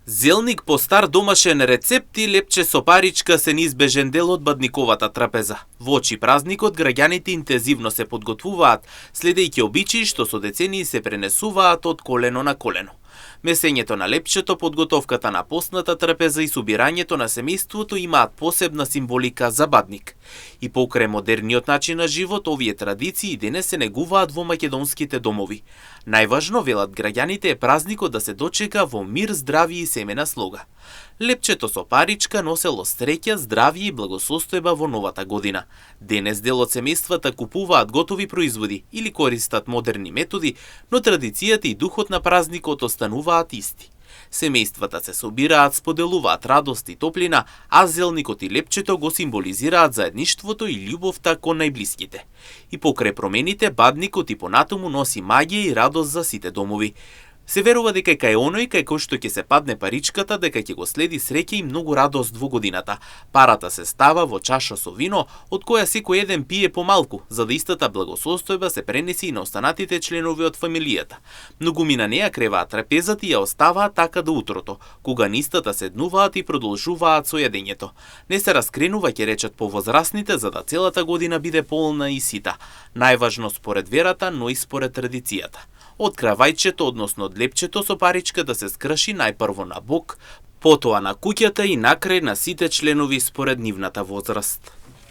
Зелник по стар домашен рецепт и лепче со паричка се неизбежен дел од бадниковата трапеза. Во очи празникот граѓаните интензивно се подготвуваат, следејќи обичаи што со децении се пренесуваат од колено на колено. Месењето на лепчето, подготовката на постната трапеза и собирањето на семејството имаат посебна символика за бадник. И покрај модерниот начин на живот, овие традиции денес се негуваат во македонските домови. Најважно, велат граѓаните, е празникот да се дочека во мир, здравје и семена слога. Лепчето со паричка носело среќа, здравје и благосостојба во новата година. Денес дел од семејствата купуваат готови производи или користат модерни методи, но традицијата и духот на празникот остануваат исти. Семејствата се собираат, споделуваат радост и топлина, а зелникот и лепчето го символизираат заедништвото и љубовта кон најблиските. И покрај промените, бадникот и понатаму носи магија и радост за сите домови. Се верува дека кај оној кај кој што ќе се падне паричката, дека ќе го следи среќа и многу радост во годината. Парата се става во чаша со вино, од која секој еден пие помалку, за да истата благосостојба се пренеси и на останатите членови од фамилијата. Многумина неа креваат трапезата и ја оставаат така до утрото, кога на истата седнуваат и продолжуваат со јадењето. Не се раскренува, ќе речат повозрасните, за да целата година биде полна и сита. Најважно според верата, но и според традицијата. Од кравајчето, односно од лепчето со паричка да се скрши најпрво на Бог, потоа на куќата и накрај на сите членови според нивната возраст.